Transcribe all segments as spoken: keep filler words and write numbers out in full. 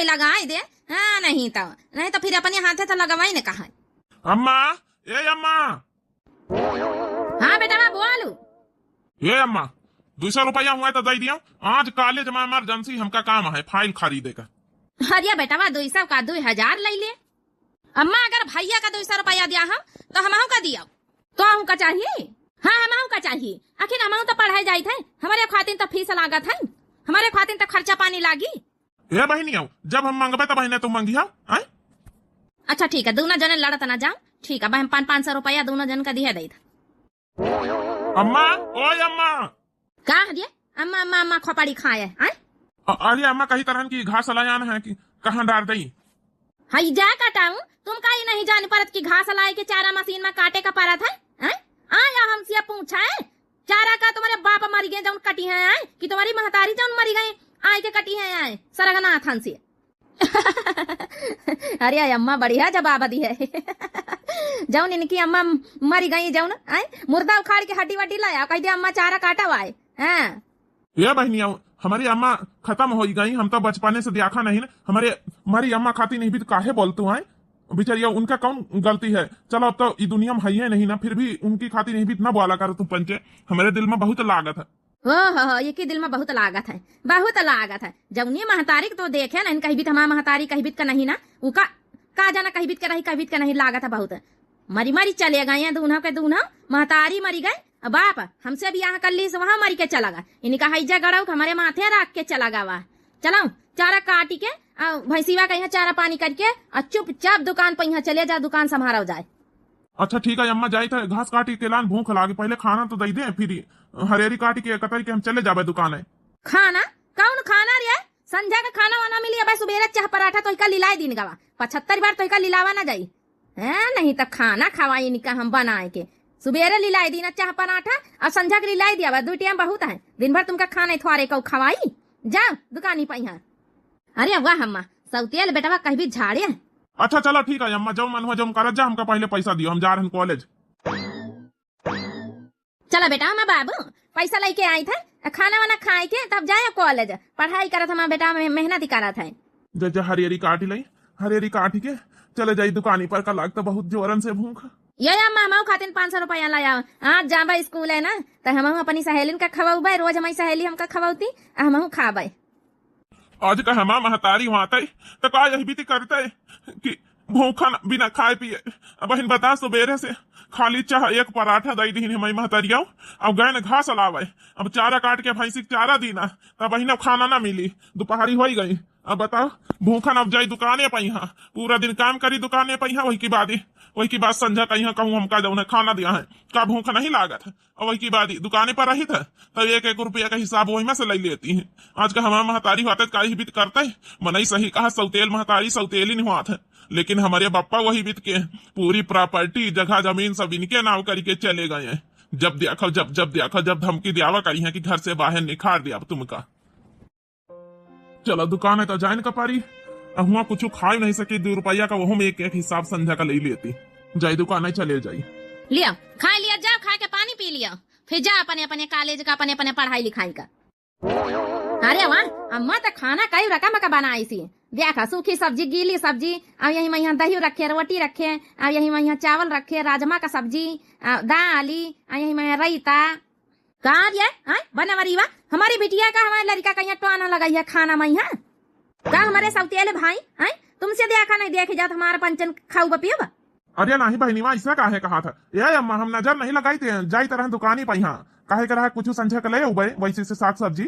लगाई दे। हाँ, नहीं तो, नहीं तो फिर अपने हाथे तो लगवाई न कहा। अम्मा, ए अम्मा। हाँ बेटवा, बोलू। ए अम्मा, दुई सौ रुपया हुआ तो दे दियो। आज कॉलेज में इमरजेंसी हमका काम है, फाइल खरीदे का। अरे बेटवा, दुई सौ का दुई हजार ले ले। अम्मा, अगर भैया का दुई सौ रुपया दिया हम, तो हमहू का दियो। तो हमहू का चाहिए? हाँ, हमहू का चाहिए। आखिर हमहू तो पढ़ाई जाइत है, हमरे खातिर तो फीस लागत है, हमरे खातिर तो खर्चा पानी लागी। ए बहिनी, आओ, जब हम मंगबे तब बहिने तू मंगिया, आय? अच्छा ठीक है, दोनों जने लड़त ना जाओ। ठीक है, अब हम पाँच, पाँच सौ रुपया दोनों जन का दिया देत। अम्मा, ओए अम्मा। का है रे? अम्मा, अम्मा, अम्मा खोपड़ी खाए, आय? अ-, अरे अम्मा, कही तरहन की घास लायान है कि कहाँ डार दई? हई जा कटाऊं, तुम काहे नहीं जान परत कि घास लाए के चारा मशीन में काटे का परत है, हैं? आया हमसे पूछा है, चारा का तुम्हारे बाप मर गए जौन कटी है, हैं? कि तुम्हारी महतारी जौन मरी गई, आए के कटी है, हैं? सरगनाथन से। अरे अम्मा बढ़िया जवाब दी है। जौन इनकी अम्मा मरी गई, जौन, हैं? मुर्दा उखाड़ के हड्डी वड्डी लाया, कह दे अम्मा चारा काटा वाए, हैं? ए बहनिया, हमारी अम्मा खत्म हो गई, हम तो बचपने से देखा नहीं ना। हमारे, हमारी अम्मा खाती नहीं भी तो काहे बोलतू हैं? बेचारिया, उनका कौन गलती है? चलो, अब तो ई दुनिया में है ही नहीं ना, फिर भी उनकी खाती नहीं भी इतना बोला करो तुम पंचे। हमारे दिल में बहुत लागत है। हो, हो, हो, ये की दिल में बहुत लागत है, बहुत लागत है। जौनी महतारी के तो देखे ना, कहीं भी तो हमारा महतारी कहीं भी का नहीं ना, उका का जाना कहीं भी का रही, कहीं भी का नहीं, लागत है बहुत। मरी मरी चले गए हैं दून्हा के दून्हा, महतारी मरी गए, अब बाप हमसे बियाह कर ली से वहाँ मर के चला गा। इनका हैजा गड़ाऊ के हमारे माथे रख के चला गा वा। चलाओ चारा काटी के, आ, भैंसीवा का यहाँ चारा पानी करके, आ चुपचाप दुकान पर यहाँ चले जा, दुकान संभारा जाए। अच्छा ठीक है अम्मा, जाइत है घास काटी के लान, भूख लागी, पहले खाना तो दे दे, फिर हरेरी काटी के कतरी के हम चले जाबे दुकान है। खाना? कौन खाना रे? संझा का खाना वाना मिली, अब सुबेरे चाह पराठा तोहिका लिलाई दीन गवा, पचहत्तर बार तोहिका लिलावा ना जाई। हैं, नहीं तो खाना खवाई इनका हम बनाए के। सुबेरे लिलाई दीना चाह पराठा और संझा के लिलाई दिया बा, दू टाइम बहुत है। दिन भर तुमका खाना थ्वारे को खवाई। जाओ दुकानी पर यहाँ। अरे वाह अम्मा, सौतेल बेटवा कहीं भी झाड़े। अच्छा चलो ठीक है अम्मा, जो मन हुआ जो करत जा, हमका पहले पैसा दियो, हम जा रहे हैं कॉलेज। चला बेटा, हमार बाबू पैसा लेके आई थे, खाना वाना खाए के तब जाए कॉलेज। पढ़ाई करत हमार बेटा, मे-, मेहनत ही करत है। जा, जा, हरियरी काटी लई, हरियरी काटी के चले जाई दुकानी पर, का लागत बहुत जोरन से भूख। ये अम्मा, हमहू खातिन पाँच सौ रुपया लाया। आज जाबा स्कूल है ना, त हमहू अपनी सहेलिन का खवाउबे, रोज हमारी सहेली हमका खवाउती, आ हमहू खाबे। आज का हमार महतारी हुआतै, त का यही बीती करतै कि भूखन बिना खाए पिए। अब बहिन बता, सुबेरे से खाली चाह एक पराठा दई दिहिन हमारी महतरिया, अब गए न घास लावे, अब चारा काट के भैंसी के चारा दीना, तब बहिन अब खाना ना मिली, दुपहरी होई गई। अब बताओ, भूखन अब जाई दुकाने पे यहाँ, पूरा दिन काम करी दुकाने पे यहाँ, वही की बाद, वही की बाद संझा का यहाँ कहूँ हमका जौन है खाना दिया है, का भूख नहीं लागत है? और वही की बात, दुकाने पर रही था, तब एक एक रुपया का हिसाब वही में से ले लेती हैं। आज का हमारा महतारी हुआ था, काहे बीत करता है? मनई सही कहा, सौतेल महतारी सौतेली नहीं हुआ था, लेकिन हमारे बप्पा वही बीत के पूरी प्रॉपर्टी, जगह जमीन सब इनके नाव करके चले गए हैं। जब देखो, जब, जब देखो, जब धमकी दियावा करी है कि घर से बाहर निकाल दिया अब तुमका। चला दुकान है तो जाइन का पारी, अहुआ कुछ खाए नहीं सकी, दो रुपया का वहू में एक एक हिसाब संझा का ले लेती। जाई दुकान है, चले जाई। लिया, खा लिया, जाओ खा के पानी पी लिया, फिर जा अपने अपने कॉलेज का, अपने अपने पढ़ाई लिखाई का। अरे वाह, अम्मा तो खाना कई रकम का बनाई सी। देखा, सूखी सब्जी, गीली सब्जी, अब यही में यहाँ दही रखे, रोटी रखे, अब यही में यहाँ चावल रखे, राजमा का सब्जी, आ, दाली, आ, यही में रायता। का रे, आय, बनवरीवा, हमारी बिटिया का हमारे लड़का का यहाँ टोना लगाई है खाना में यहाँ? का हमारे सौतेले भाई, आय, तुमसे देखा नहीं देखे जात हमारा पंचन खाऊ बपियो बा? अरे नहीं बहनीवा, ऐसा काहे कहा था? ए अम्मा, हम नजर नहीं लगाई थे, जाई तरह दुकानी पे यहाँ, काहे के रहा कुछ संझा के ले उबे, वैसे से साग सब्जी।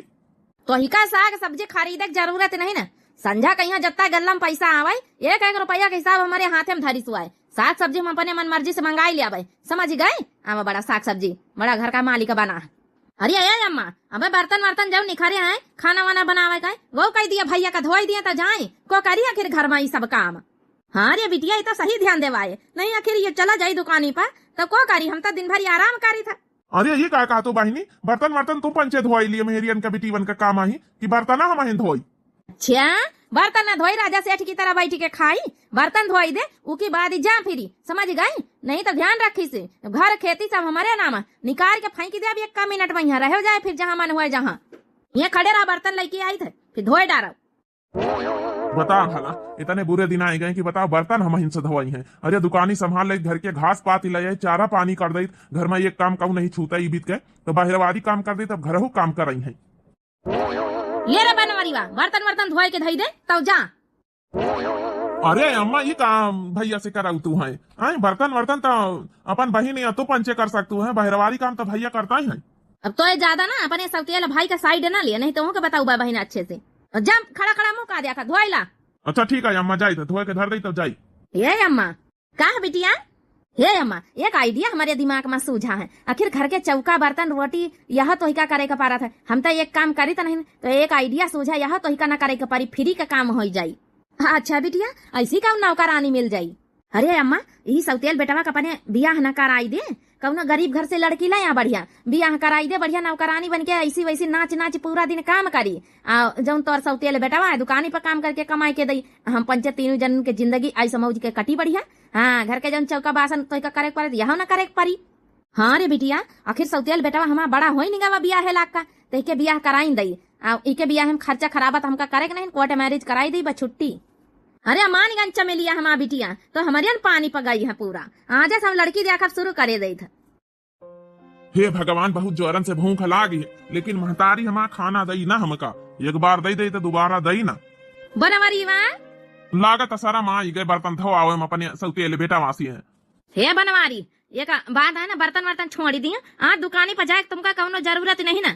तोहिका साग सब्जी खरीदे के जरूरत नहीं ना। संझा कहिया जत्ता गल्ला में पैसा आवे, एक एक रुपया के हिसाब हमारे हाथे में धरी सुआए। साग सब्जी हम अपने मन मर्जी से मंगाई ले आवे। समझ गए? आवा बड़ा साग सब्जी, बड़ा घर का मालिक बना है। अरे ए अम्मा, अबे बर्तन वर्तन जब निखरे हैं, खाना वाना बनावे का, वो कह दिया भैया का धोई दिया तो जाए, को करी आखिर घर में ये सब काम। हाँ रे बिटिया, ये तो सही ध्यान देवाए, नहीं आखिर ये चला जाई दुकानी पर, तो को करी, हम तो दिन भर ये आराम करी था। अरे, ये का कहा तू बहिनी? बर्तन वर्तन तुम पंचे धोई लिए, मेहरियन का बिटीवन का काम आही कि बर्तन हम ही धोई? अच्छा, बर्तन ना धोई, राजा सेठ की तरह बैठ के खाई, बर्तन धोई दे, उकी बाद ही जा फिरी, समझ गई? नहीं तो ध्यान रखी से, घर खेती सब हमारे नाम है, निकाल के फेंक दे अब एक मिनट में, यहाँ रहो जाए फिर जहाँ मन हुए जहाँ। ये खड़े रहा, बर्तन लेके आई थे, फिर धोए डारो। बता भला, इतने बुरे दिन आइ गए कि बताओ, बर्तन हमहिन से धोवइहैं। अरे दुकानी संभाल लेइत, घर के घास पात लइ आइत, चारा पानी कर देइत, घर मा एक काम कउ नहीं छूता ई बीत के, तो बहिरवारी काम कर देइत, अब घरहू काम करइहैं। ले रे बनवारी वा, बर्तन वर्तन धोए के धइ दे, तब जा। अरे अम्मा, ई काम भइया से कराऊ तू है? आए, बर्तन वर्तन तो अपन बहिन या तू पंचे कर सकतू है, बहिरवारी काम तो भइया करता ही है। अब तो ये ज्यादा ना अपने सौतेल भाई का side ना लिया, नहीं तो ओके बताऊ बा बहिन अच्छे से। जा खड़ा खड़ा मुँह का देखा, धोइला। अच्छा ठीक है अम्मा, जाई तो धोए के धर दई तब जाई। ए अम्मा, का है बिटिया? हे अम्मा, एक idea हमरे दिमाग मा सूझा है। आखिर घर के चौका, बर्तन, रोटी, यह तोहिका करे के परत है। हम तो एक काम करी त नहीं, तो एक idea सूझा, यह तोहिका ना करे के परी, free का काम होइ जाई। अच्छा बिटिया, ऐसी कउन नौकरानी मिल जाई? अरे अम्मा, यही सौतेल बेटवा का अपने बियाह न कराई दे, कउनो गरीब घर से लड़की ले आ बढ़िया, बियाह कराई दे बढ़िया नौकरानी बन के, ऐसी वैसी नाच नाच पूरा दिन काम करी। आ जउन तोर सौतेल बेटवा है, दुकानी पर काम करके कमाई के दई, हम पंचे तीनों जन के जिंदगी ऐसा मौज के कटी बढ़िया। हाँ, घर के जउन चौका बासन तोहिका करे के परे, यहू ना करे के परी। हाँ रे बिटिया, आखिर सौतेल बेटवा हमार बड़ा होई निगावा बियाह है लाग का, तहिके बियाह कराइन दई। आ इके बियाह में खर्चा खराबा त हमका करे के नहीं, court marriage कराई दई बा छुट्टी। अरे अमान गन चमेलिया हमार बिटिया, तो हमरे न पानी पगई है पूरा। आजे से हम लड़की देखब शुरू करे दई था। हे भगवान, बहुत जोरन से भूख लागी है, लेकिन महतारी हमार खाना दई ना हमका, एक बार दई दई तो दोबारा दई ना। बनवारी वा। लागत सारा माँ ई गए बर्तन धो आवे, हम अपने सौतेल बेटवा से है। हे बनवारी, एक बात है ना, बर्तन वर्तन छोड़ी दिया, आज दुकानी पर जाए के तुमका कउनो जरूरत नहीं ना।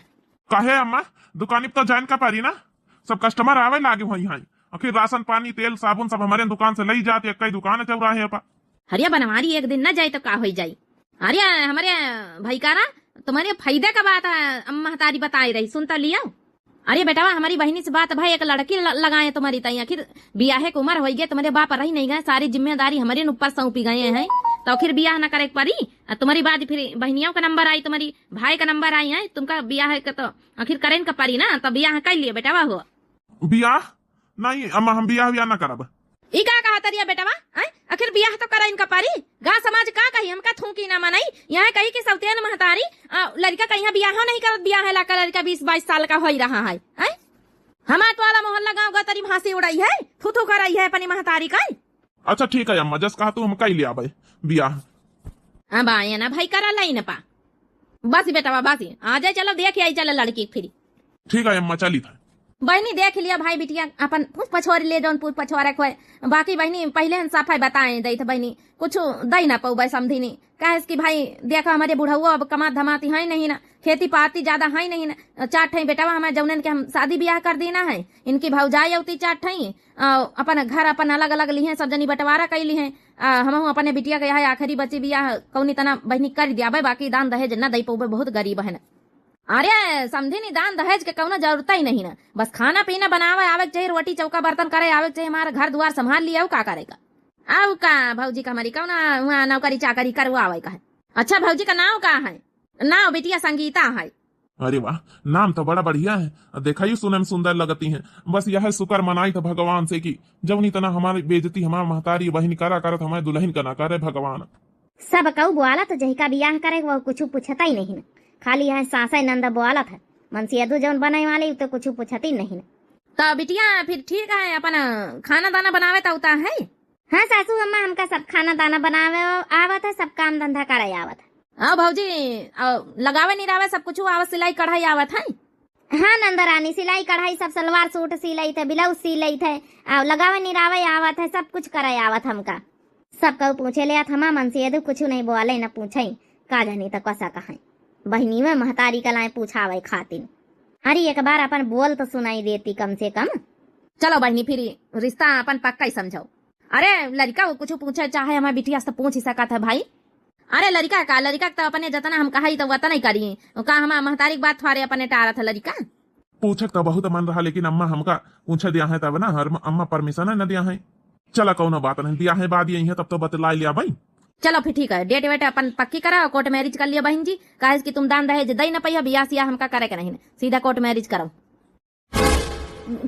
काहे अम्मा, दुकानी पर तो जाए का परी ना, सब customer आवे लागे हुई हैं। आखिर राशन पानी, तेल, साबुन सब हमरे दुकान से लई जात, एक ही दुकान है चौराहे पर। अरे बनवारी, एक दिन न जाए तो का होई जाई? अरे हमरे भइकारा, तुम्हरे फायदे का बात है, अम्मा महतारी बताई रही, सुन तो लियो। अरे बेटवा, हमरी बहिनी से बात भई, एक लड़की ल-, लगाए तुम्हरी तई। आखिर बियाहे के उमर होई गए, तुम्हरे बाप रही नहीं गए, सारी जिम्मेदारी हमरे न ऊपर सौंपी गए हैं, तो आखिर बियाह न करे के परी। आ तुम्हरी बाद फिर बहिनियों का नंबर आई, तुम्हरी भाई का नंबर आई है, तुमका बियाह के तो आखिर करेन का परी ना, तो बियाह कर लिए बेटवा हो। बियाह? नहीं अम्मा, हम बियाह वियाह ना करब। ई का कहा तरिया बेटवा? आय? आखिर बियाह तो करा इनका पारी। गाँव समाज का कही, हमका थूकी ना मनई। यहाँ कही कि सौतेन महतारी, आ, लड़का का यहाँ बियाह नहीं करत, बियाह है लाका लड़का बीस बाईस साल का होई रहा है। आय? हमार टोला मोहल्ला गाँव गतरी में हँसी उड़ाई है, थू थू करई है अपनी महतारी का। अच्छा ठीक है अम्मा, जस कहा तू हम कई ले आबे बियाह। अब आए ना भाई करा लाई न पा। बस बेटवा बस, आ जाए, चलो देख आई चलो लड़की फिर। ठीक है अम्मा, चली था। बहिनी देख लिया भाई बिटिया अपन पूछ पछोर ले जौन पूछ पछोरे खोए। बाकी बहिनी पहिले हम सफाई बताए दई थे बहिनी, कुछ दई ना पौबे समधिनी। काहे कि भाई देखा हमरे बुढ़उआ अब कमात धमाती है नहीं ना, खेती पाती ज्यादा है नहीं ना। चार ठई बेटवा हमारे जौनन के हम शादी बियाह कर दीना है, इनकी भौजाई अउती चार ठई, आ, अपन घर अपन अलग अलग लिहे, सब जनी बंटवारा कई लिहे। आ, हमहू अपने बिटिया के यह आखिरी बची बियाह कौनी तना बहिनी कर दिया बे, बाकी दान दहेज न दई पौबे, बहुत गरीब है ना। अरे समधिनी, दान दहेज के कौनो जरूरत ही नहीं ना, बस खाना पीना बनावे आवे के चाहिए, रोटी चौका बर्तन करे आवे के चाहिए, हमारा घर दुआर संभाल लिया, अउ का करेगा? अउ का भौजी का हमारी कौना हुआ नौकरी चाकरी करवावे का है? अच्छा भौजी का नाव का है? नाव बिटिया संगीता है। अरे वाह, नाम तो बड़ा बढ़िया है, देखा ही सुने में सुंदर लगती है। बस यह शुक्र मनाई था भगवान से कि जौनी तना हमारी बेइज्जती हमार महतारी बहिन करा करत हमारे दुल्हन का ना करे भगवान। सब कऊ बोआलत, जहिका बियाह करे, वो कुछु पूछता ही नहीं न। खाली यह सासै नंद बोआलत है। मनसेधू जौन बने वाली, उ तो कुछु पूछत ही नहीं न। तो बिटिया, फिर ठीक है, अपन खाना दाना बनावे तो उता है? हाँ सासू अम्मा, हमका सब खाना दाना बनावे आवत है, सब काम धंधा करे आवत है। हाँ भौजी, अ, लगावे निरावे सब कुछु आवत, सिलाई कढ़ाई आवत है? हाँ नंदरानी, सिलाई कढ़ाई सब, सलवार सूट सी लई थे, ब्लाउज सी लई थे, आ लगावे निरावे आवत है, सब कुछ करे आवत हमका। सब कहू पूछे ले आत हमा मनसेधू कुछु नहीं बोले न पूछे, का जानी त कसा कहें। बहिनी में महतारी कलाए पूछावे खातिन। अरे एक बार अपन बोल तो सुनाई देती कम से कम। चलो बहिनी, फिर रिश्ता अपन पक्का ही समझो। अरे लड़का वो कुछ पूछे चाहे हमारे बिटिया से पूछ ही सकत है भाई। अरे लड़का का, लड़का के तो अपने जतना हम कहाई तो वतना ही करी। वो का हमार महतारी के बात थोड़े अपने टारत है लड़का। पूछक तो बहुत मन रहा, लेकिन अम्मा हमका पूछे दिया है तब ना, हर अम्मा permission है न दिया है। चला कौनो बात नहीं, बियाह है बाद यही है, तब तो बतला लिया भाई। चलो फिर ठीक है, date वेट अपन पक्की करा और court marriage कर लिया बहन जी, काहे कि तुम दान दहेज दई न पइया, बियाह सियाह हमका करे के नहीं, सीधा court marriage करो।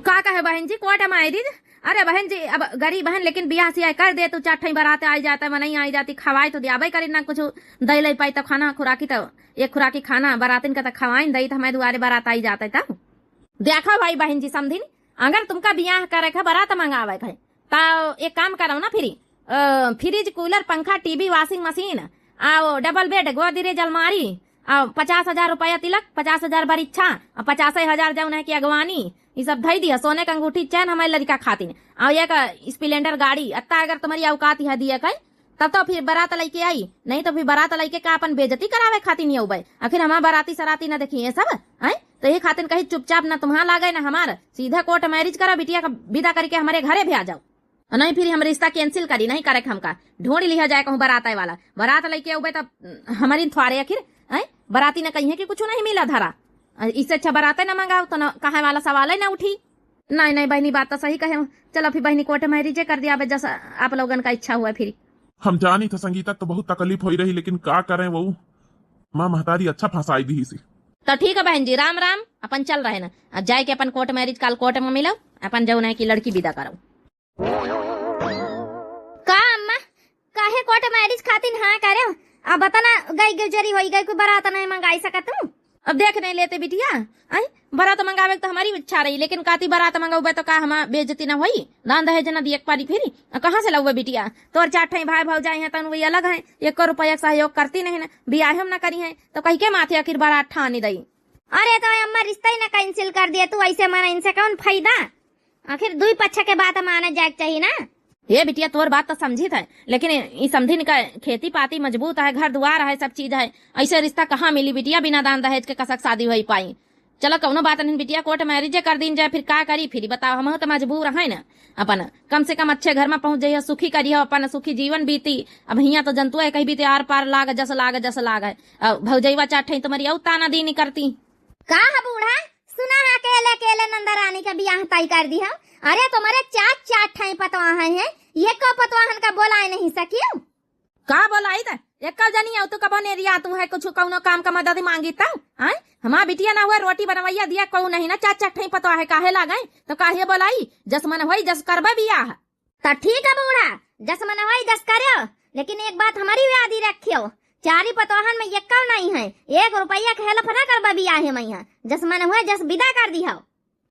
का कहे बहन जी, court marriage? अरे बहन जी, अब गरीब हन, लेकिन बियाह सियाह कर दे, तू चार ठई बारात आई जाता, मनई आई जाती, खवाई तो दियाबे करी ना, कुछ दई लई पाई तो खाना खुराकी तो, एक खुराकी खाना बारातिन का तो खवाइन दई तो हमारे दुआरे बारात आई जाता तब। देखो भाई बहन जी समधिन, अगर तुमका बियाह करे के, बरात मंगावे के, त एक काम करो ना, फ्री, अ, फ्रिज, कूलर, पंखा, टीवी, वॉशिंग मशीन, अउ डबल बेड, गोदरेज, अलमारी, अउ पचास हजार रुपया तिलक, पचास हजार बरिच्छा, अउ पचासे हजार जौन है कि अगवानी, ई सब धई दिया। सोने के अंगूठी, चैन हमारे लड़का खातिन, अउ एक स्प्लेंडर गाड़ी। अत्ता अगर तुम्हारी औकात है दिए के, तब तो फिर बरात लइके आई, नहीं तो फिर बरात लइके का अपन बेइज्जती करावे खातिर नहीं अउबे? आखिर हमार बराती सराती न देखी ये सब, हैं? तो ये खातिर कहीं चुपचाप न तुम्हार लागे न हमार, सीधा कोर्ट मैरिज करो, बिटिया का विदा करके हमारे घरे भी आ जाओ। और नहीं फिर हम रिश्ता कैंसिल करी, नहीं करे के हमका, ढूंढ लिया जाए कहूँ बरात आए वाला। बरात लइके अउबे तब हमारी थ्वारे आखिर, हैं? बराती न कही है कि कुछ नहीं मिला धरा, इससे अच्छा बराते न मंगाओ तो न कहे वाला सवाल ही न उठी। नहीं, नहीं बहिनी, बात तो सही कहे। चलो फिर बहिनी, कोर्ट मैरिजे कर दिया, अब जैसा आप लोगन का इच्छा हुआ फिर। हम जानी थे संगीता तो बहुत तकलीफ होई रही, लेकिन का करें वो माँ महतारी अच्छा फंसाई दी सी। तो ठीक है बहन जी, राम राम, अपन चल रहे ना, अब जाए के अपन कोर्ट मैरिज, काल कोर्ट में मिलो, अपन जौन है कि लड़की विदा करो। का अम्मा, काहे कोर्ट मैरिज खातिर हाँ करे? अब बता ना, गई गुजरी होई गई, कोई बरात नहीं मंगाई सकत तू? अब देख नहीं लेते बिटिया, आई बरात मंगावे के तो हमारी इच्छा रही, लेकिन काती बरात मंगावे तो का हमार बेइज्जती ना होई? दान दहेज ना दिए के पारी फिरी, आ कहाँ से लउबे बिटिया? तोर चार ठई भाई भौजाई हैं, तन वही अलग हैं, एको रुपया के सहयोग करती नहीं ना, बियाह हम ना करी हैं, तो कही के माथे आखिर बरात ठानी दई। अरे तो अम्मा, रिश्ता ही ना कैंसिल कर दिए तू, ऐसे माना इनसे कौन फायदा? आखिर दुई पक्ष के बात माने जाए के चाहिए ना। हे बिटिया, तोर बात तो समझित है, लेकिन ई समधिन का खेती पाती मजबूत है, घर दुआर है, सब चीज है, ऐसे रिश्ता कहाँ मिली बिटिया, बिना दान दहेज के कसक शादी होई पाई? चलो कौनो बात नहीं बिटिया, कोर्ट मैरिजे कर दीन जाए, फिर का करी, फिर बताओ, हम तो मजबूर है ना, अपन कम से कम अच्छे घर में पहुँच जाइए, सुखी करिए, अपन सुखी जीवन बीती। अब हियाँ तो जनतुआ है, कहीं बीते आर पार लाग जस लाग जस लाग है। अब भौजैवा चार ठई तुम्हारी औ ताना दीनी करती। का है बूढ़ा, सुना है अकेले अकेले नंदा रानी का बियाह तय कर दी है। अरे तुम्हारे चार चार ठई पतवाह हैं, ये को पतवाहन का बोलाए नहीं सकियो? का बोलाई त? एक जनी आउ तू कबो नेरिया तू है, कुछ कौनो काम का मदद मांगी त? आय, हमार बिटिया ना हुआ रोटी बनवैया दिया, कहू नहीं ना, चार चार ठई पतवाह है, काहे लागे? तो काहे बोलाई? जस मन होई, जस करबे बियाह। त ठीक है बूढ़ा, जस मन होई जस करो, लेकिन एक बात हमारी याद ही रखियो, चारी पतवाहन में एक्का नहीं है, एक रुपया के हेल्प ना करबा बियाह में यहाँ, जस मन होई जस विदा कर दिहो।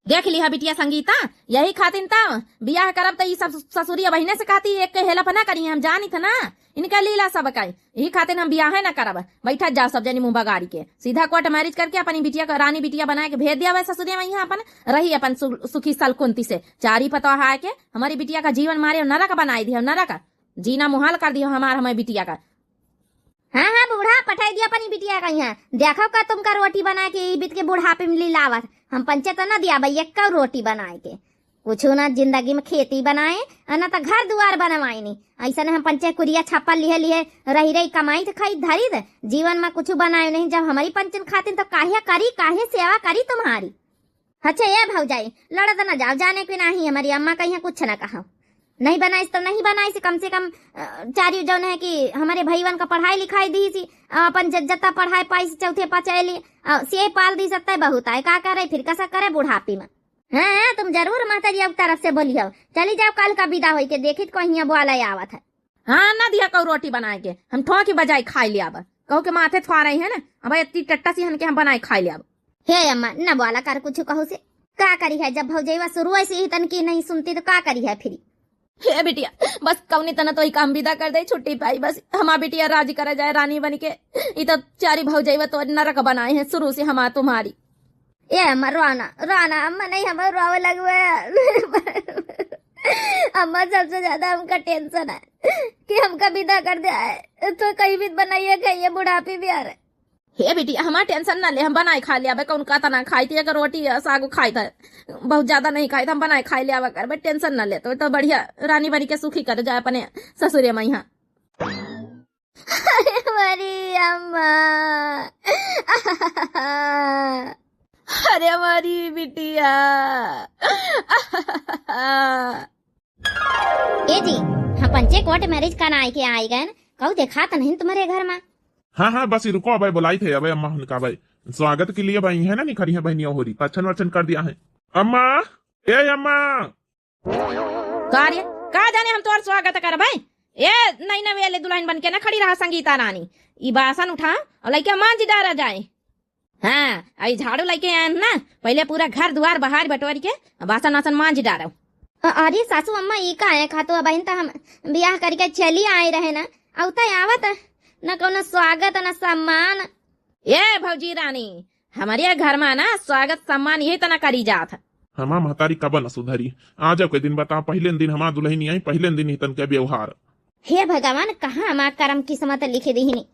देख लिहा बिटिया संगीता, यही खातिर त बियाह करब त ई सब ससुरी बहिने से कहती, एक के हेल्प ना करी, हम जानी थे ना इनका लीला सब का, यही खातिर हम बियाहे ना करब। बैठा जाओ सब जनी मुंह बगाड़ी के, सीधा कोर्ट मैरिज करके अपनी बिटिया का रानी बिटिया बना के भेज दिया वह ससुरिया में, यहाँ अपन रही अपन सु-, सुखी सलकुंती से। चारी पतवाह आके हमारी बिटिया का जीवन मारे नरक बनाई दिया, नरक, जीना मुहाल कर दिया हमार, हमारी बिटिया का। हाँ, हाँ, बूढ़ा, पठाई दिया अपनी बिटिया का यहाँ। देखो का तुमका रोटी बना के ई बीत के बुढ़ापे में लिलावत। हम पंचे त न दिया भाई, एक रोटी बनाए के। कुछ ना जिंदगी में खेती बनाए, और ना त घर दुआर बनवाए नहीं। ऐसा नहीं हम पंचे कुरिया छप्पा लिहे लिहे रही रही कमाई त खाई धरी दे। जीवन में कुछ बनाए नहीं। जब हमारी पंचन खातिन तो काहे करी, काहे सेवा करी तुम्हारी? अच्छा, ए भौजाई, लड़त न जाओ, जाने के नाही, हमारी अम्मा कहिया कुछ न कहो। नहीं बनाइस तो नहीं बनाइस, कम से कम, अ, चारियो जौन है कि हमारे भईवन का पढ़ाई लिखाई दी सी, अ, अपन ज-, जत्ता पढ़ाई पाई सी, चौथे पाँच आइली, अ, से पाल दी सत्ता बहुत आए, का करे फिर, कसा करे बुढ़ापी में। हाँ, हाँ, तुम जरूर महतारी अब तरफ से बोली हो। चली जाओ, कल का विदा होई के देखी तो कहिया बोला आवत है। हाँ, ना दिया कहू रोटी बनाए के, हम ठोकी बजाई खाई लिया अब। कहू के माथे थ्वारई है ना, अब इतनी टट्टा सी हन के हम बनाए खाई लिया अब। हे अम्मा, न बोला कर कुछ कहू से। का करी है, जब भौजैवा शुरू से ही तन की नहीं सुनती तो का करी है फिर? हे बिटिया, बस कौनी तना तो ही काम विदा कर दे, छुट्टी पाई बस। हमार बिटिया राजी करा जाए रानी बन के। ई तो चारी भौजैवा तो नरक बनाए हैं शुरू से हमार तुम्हारी। ए अम्मा, रोना, रोना, अम्मा नहीं, हम रोवे लगवे। अम्मा, सबसे ज्यादा हमका टेंशन है कि हमका विदा कर दे आए, तो कहीं भी बनाइए खाइए बुढ़ापी भी आ रहे। हे बिटिया, हमार टेंशन ना ले, हम बनाए खा ले, अबे कौन का तना खाई थी, अगर रोटी या सागो खाई था, बहुत ज्यादा नहीं खाई था, हम बनाए खा ले, अब कर, बस टेंशन ना ले, तो, तो बढ़िया रानी बनी के सुखी कर जाए अपने ससुरे में यहाँ। अरे हमारी अम्मा। अरे हमारी बिटिया। ए जी, हम पंचे कोर्ट मैरिज कराए के आए गए, कहू देखा तो नहीं तुम्हारे घर में? हाँ, हाँ, बस रुको, अबे बुलाई थे, अबे अम्मा उनका भाई स्वागत के लिए भाई है ना, निखरी है बहनिया होरी, पछन वचन कर दिया है। अम्मा, ए अम्मा। का रे, का जाने हम तोर स्वागत करबै? ए, नहीं ना वेले दुल्हन बन के ना खड़ी रहा संगीता रानी। ई बासन उठा और लइके मांज डारा जाए। हाँ, आई झाड़ू लइके आएन ना, पहिले पूरा घर दुआर बहार बटोर के बासन वासन मांज डारउ। अ-, अरे सासू अम्मा, ई का है खातो? अबहिन त हम बियाह करिके चली आए रहे ना, अउ त आवत न कउनो स्वागत न सम्मान। ए भौजी रानी, हमरे घर मा ना स्वागत सम्मान यही तना करी जात है। हमार महतारी कब न सुधरी। आजउ के दिन बताओ, पहिले दिन हमार दुलहिनी आई, पहिले दिन ही तनके व्यवहार। हे भगवान, कहाँ हमार करम किस्मत लिख दिहिनी।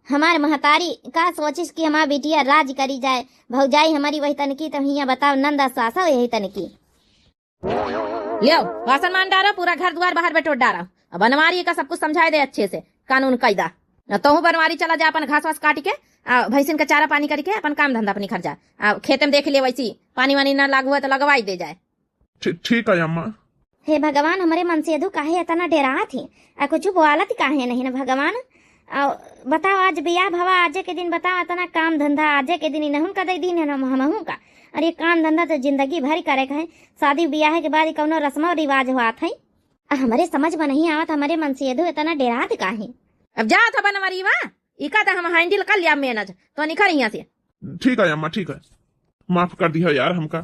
हमार महतारी का सोचिस कि हमार बिटिया राज करी जाए। भौजाई हमारी वही तनकी, तो हियाँ बताओ, नंदा सासा यही तनकी। लियो, बासन मान डारो, पूरा घर दुआर बाहर बटोर डारो। अब बनवारी का सब कुछ समझाए दे अच्छे से, कानून कायदा। न तोहू बनवारी चला जा, अपन घास वास काट के, आ, भैंसिन का चारा पानी करके अपन काम धंधा अपनी घर जा। आ, खेते में देख ले, वैसी पानी वानी ना लागू है तो लगवाई दे जाए। ठी-, ठीक है अम्मा। हे भगवान, हमरे मनसेधू काहे इतना डेरात ही? आ कुछ बोलत काहे नहीं न भगवान? आ बताओ, आज बियाह भवा, आजे के दिन बताओ, इतना काम धंधा आजे के दिन इनहुन का दे दीन है, हम, हमहू का। अरे काम धंधा तो जिंदगी भर करे के है, शादी बियाह के बाद कौनो रस्मो रिवाज होत है। आ हमरे समझ में नहीं आवत, हमरे मनसेधू इतना डेरात काहे? अब जात ह बनवारी वा, इका तो हम handle कर लिया manage, तो निखर यहाँ से। ठीक है अम्मा, ठीक है, माफ कर दिया यार हमका।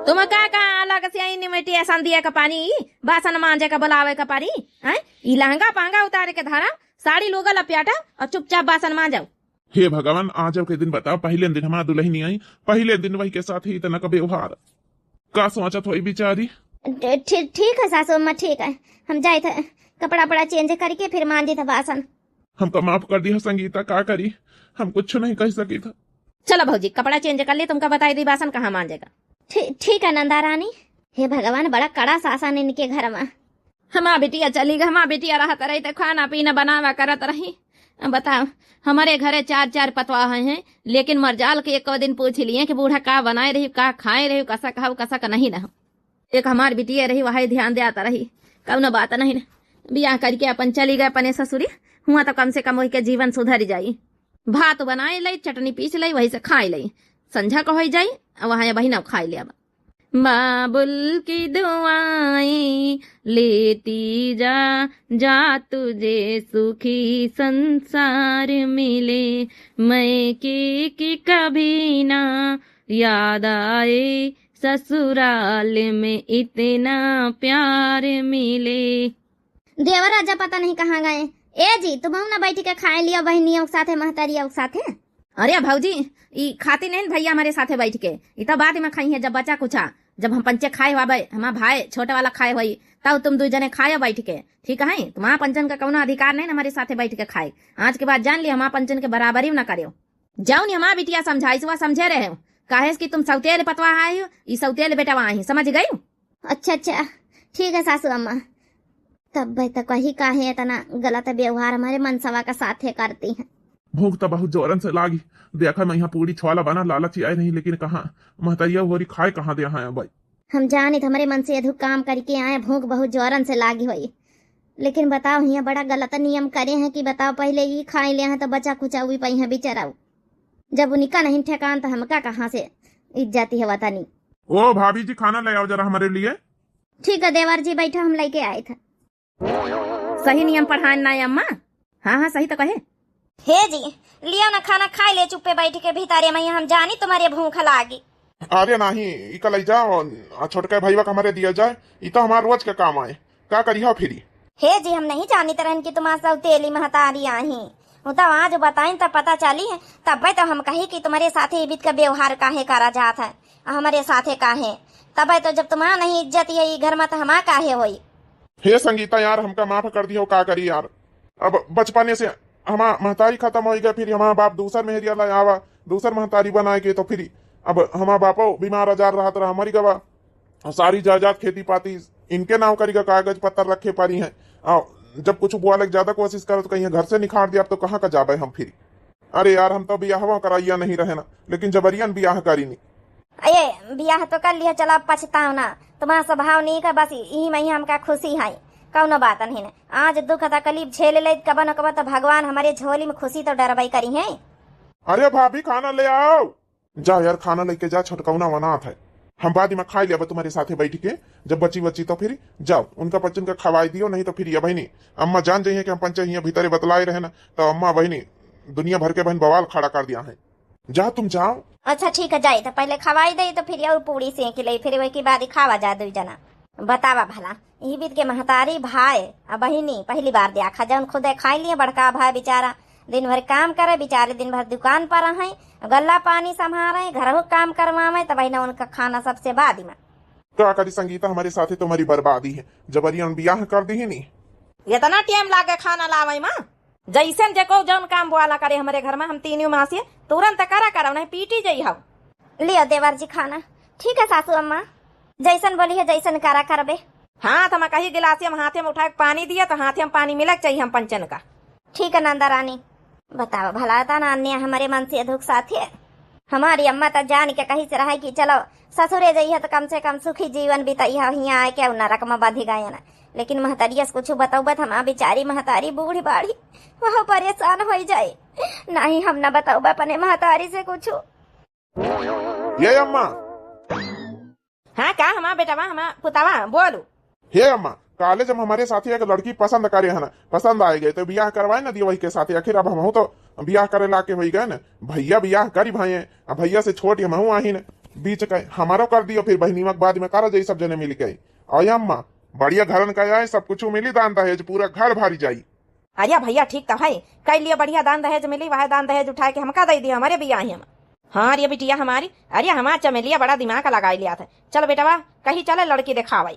तुम का, का अलग से आई निमेटिया संदिया का पानी, बासन मांजे का बुलावे का पानी, हैं? ई लहंगा पहंगा उतारे के धरा, साड़ी लुगा लपियाटा और चुपचाप बासन मांजो। हे भगवान, आजउ के दिन बताओ, पहिले दिन हमार दुलहिनी आई, पहिले दिन वही के साथ ही इतना का व्यवहार। का सोचत होई बिचारी? ठी-, ठीक है सासू अम्मा, ठीक है, हम जाइत है, कपड़ा वपड़ा change करके फिर मांजित है बासन। हमका माफ कर दिया संगीता, का करी, हम कुछ नहीं कह सकी था। चलो भौजी, कपड़ा change कर ले, तुमका बताई दी बासन कहाँ मांजे का। ठी-, ठीक है नंदा रानी। हे भगवान, बड़ा कड़ा सासन इनके घर मा। हमार बिटिया चली गई, हमार बिटिया रहत रही तो खाना पीना बनावा करत रही। अब बताओ, हमरे घरे चार चार पतवाह हैं, लेकिन मरजाल के एको दिन पूछ लिए कि बूढ़ा का बनाए रही, का खाए रही, कसक हउ, कसक नहीं न हउ। एक हमार बिटिया रही, वही ध्यान देत रही, कउनो बात नहीं न। बियाह करके अपन चली गए अपने ससुरी, हुआ तो कम से कम वही के जीवन सुधर जाई। भात बनाए लई, चटनी पीस लई, वही से खाए लई, संझा को होई जाई, वहाँ बहिना खाए ले अब। बाबुल की दुआएं लेती जा, जा तुझे सुखी संसार मिले। मैके की कभी ना याद आए, ससुराल में इतना प्यार मिले। देवर राजा पता नहीं कहाँ गए। ए जी, तुम ना बैठ के खाए लियो बहनियों के साथे, महतारियों के साथे। अरे भौजी, ई खाती नहीं भैया हमारे साथे बैठ के, ई तो बाद में खाई है जब बचा कुछा, जब हम पंचे खाए हुआ भाई, हमार भाई छोटे वाला खाए हुई, तब तुम दू जने खाए बैठ के, ठीक है? तुम्हारा पंचन का कौनो अधिकार नहीं ना हमारे साथे बैठ के खाए। आज के बाद जान लियो, हमारा पंचन के बराबरी ना करियो। जाओ नी, हमार बिटिया समझाइस, वह समझे रहे हो, काहे कि तुम सौतेल पतवा आई हो, ई सौतेल बेटा वहाँ ही, समझ गई? अच्छा, अच्छा, ठीक है सासू अम्मा। तब भाई तो कही काहे इतना गलत व्यवहार हमारे मनसवा का साथे करती हैं। भूख तो बहुत जोरन से लागी। देखा, मैं यहाँ पूरी छोला बना लालच आए नहीं, लेकिन कहाँ महतरिया होरी खाए कहाँ दे हैं भाई। हम जानित हमरे मनसेधू काम करके आए, भूख बहुत जोरन से लागी होई। लेकिन बताओ, हियाँ बड़ा गलत नियम करे हैं कि बताओ, पहिले ई खाए ले हैं तो बचा खुचा हुई पाई हैं बेचाराऊ। जब उनका नहीं ठेकान तो हमका कहाँ से इज्जती है वतनी। ओ भाभी जी, खाना ले आओ जरा हमारे लिए। ठीक है देवर जी, बैठो, हम लेके आए थे। सही नियम पढ़ान ना अम्मा। हाँ, हाँ, सही तो कहे। हे जी, लियो ना खाना खाए ले चुप्पे बैठ के भीतरे में, हम जानी तुम्हारे भूख लागी। अरे नाही, इका लई जाओ, आ छोटका भईवा का हमरे दिया जाए, ई तो हमार रोज का काम आए, का करी हो फिरी? हे जी, हम नहीं जानित रहन कि तुम्हार सौतेली महतारी आही। वो तो आज बताइन तब पता चली है, तब्बे तो हम कही कि तुम्हारे साथे ई बीत का व्यवहार काहे करा जात है, आ हमरे साथे काहे? तब्बे तो जब तुम्हार नहीं इज्जत है ई घर में, तो हमार काहे होई? हे संगीता यार, हमका माफ कर दियो, का करी यार। अब बचपने से हमार महतारी खत्म होई गए, फिर हमार बाप दूसर मेहरिया ला आवा, दूसर महतारी बनाए के, तो फिर अब हमार बापो बीमार आजार रहत रहा, मरी गवा। और सारी जायदाद खेती पाती इनके नाव करी का कागज पत्तर रखे पड़ी हैं। और जब कुछ बोले के ज्यादा कोशिश करो तो कहीं घर से निखार दिया, तो कहाँ का जाबे हम फिर? अरे यार, हम तो बियाहवा कराइया नहीं रहे ना, लेकिन जबरियन बियाह करी नी। अये, बियाह तो कर लिया, चला पछताओ ना। तुम्हारा स्वभाव नीक है, बस यही में ही हमका खुशी है, कौनो बात नहीं ना। आज दुख तकलीफ झेल ले, कबन कबन तो भगवान हमारे झोली में खुशी तो डरबई करी है। अरे भाभी, खाना ले आओ। जा यार, खाना लेके जा, छोटकौना वनात है। हम बाद में खाई लेबे तुम्हारे साथे बैठ के, जब बची बची तो फिर जाओ, उनका पंचन का खवाई दियो, नहीं तो फिर ये बहिनी अम्मा जान जाइए कि हम पंचे हियाँ भीतरे बतलाए रहे ना, तो अम्मा बहिनी दुनिया भर के बहिन बवाल खड़ा कर दिया है। जा तुम जाओ। अच्छा ठीक है, जाई तो पहले खवाई दे तो फिर और पूड़ी सेंक ले, फिर वही के बाद ही खावा जा दुई जना। बतावा भला, यही बीत के महतारी भाई आ बहिनी पहली बार देखा, जौन खुदे खाई लिए, बड़का भाई बेचारा दिन भर काम करे, बेचारे दिन भर दुकान पर रहे, गल्ला पानी संभारे, घरहु काम करवावे, तब बहिना उनका खाना सबसे बाद में। का करी संगीता, हमारे साथे तुम्हारी बर्बादी है, जबरियन बियाह कर दी ही नहीं। इतना टाइम लागे खाना लावे मा? जैसन जेको जौन काम बोआला करे हमरे घर में, हम तीनों माँ से तुरंत करा करब, नहीं पीटी जइहौ। लियो देवर जी खाना। ठीक है सासू अम्मा, जैसन बोली है जैसन करा करबे। हाथ में कही गिलासिया में हाथे में उठा के पानी दिया तो हाथे में पानी मिलक चाहिए हम पंचन का। ठीक है नंदा रानी। बतावा भला तना अन्य हमरे मन से दुख साथे। हमारी अम्मा तो जान के कही से रहे कि चलो ससुरे जइहे तो कम से कम सुखी जीवन बितइहे, हियाँ आए के नरक में बंधी गए ना। लेकिन महतारिया से कुछ बतौबे त हमार बेचारी महतारी बूढ़ी बाढ़ी, वह परेशान हो जाए। नहीं, हम ना बतौबे अपने महतारी से कुछ। ये अम्मा। हाँ, का हमार बेटवा, हमार पुतवा, बोलू। हे अम्मा, काले जब हमारे साथी एक लड़की पसंद करे है ना, पसंद आए गए तो बियाह करवाए ना दिए वही के साथे। आखिर अब हमहू तो बियाह करे लाके होई गए ना। भैया बियाह करी भाई, अब भैया से छोट हमहू आही न बीच के, हमारो कर दियो, फिर बहिनीवा के बाद में करा जाई सब जने मिल के। अय अम्मा, बढ़िया घरन का आए, सब कुछ मिली, दान दहेज पूरा घर भरी जाई। अरे भैया, ठीक तो है, कर लियो बढ़िया, दान दहेज मिली, वह दान दहेज उठा के हमका दे दियो हमारे बियाह में। हाँ रे बिटिया हमारी, अरे हमार चमेलिया बड़ा दिमाग लगाई लिया था। चल बेटवा, कहीं चले लड़की देखावे।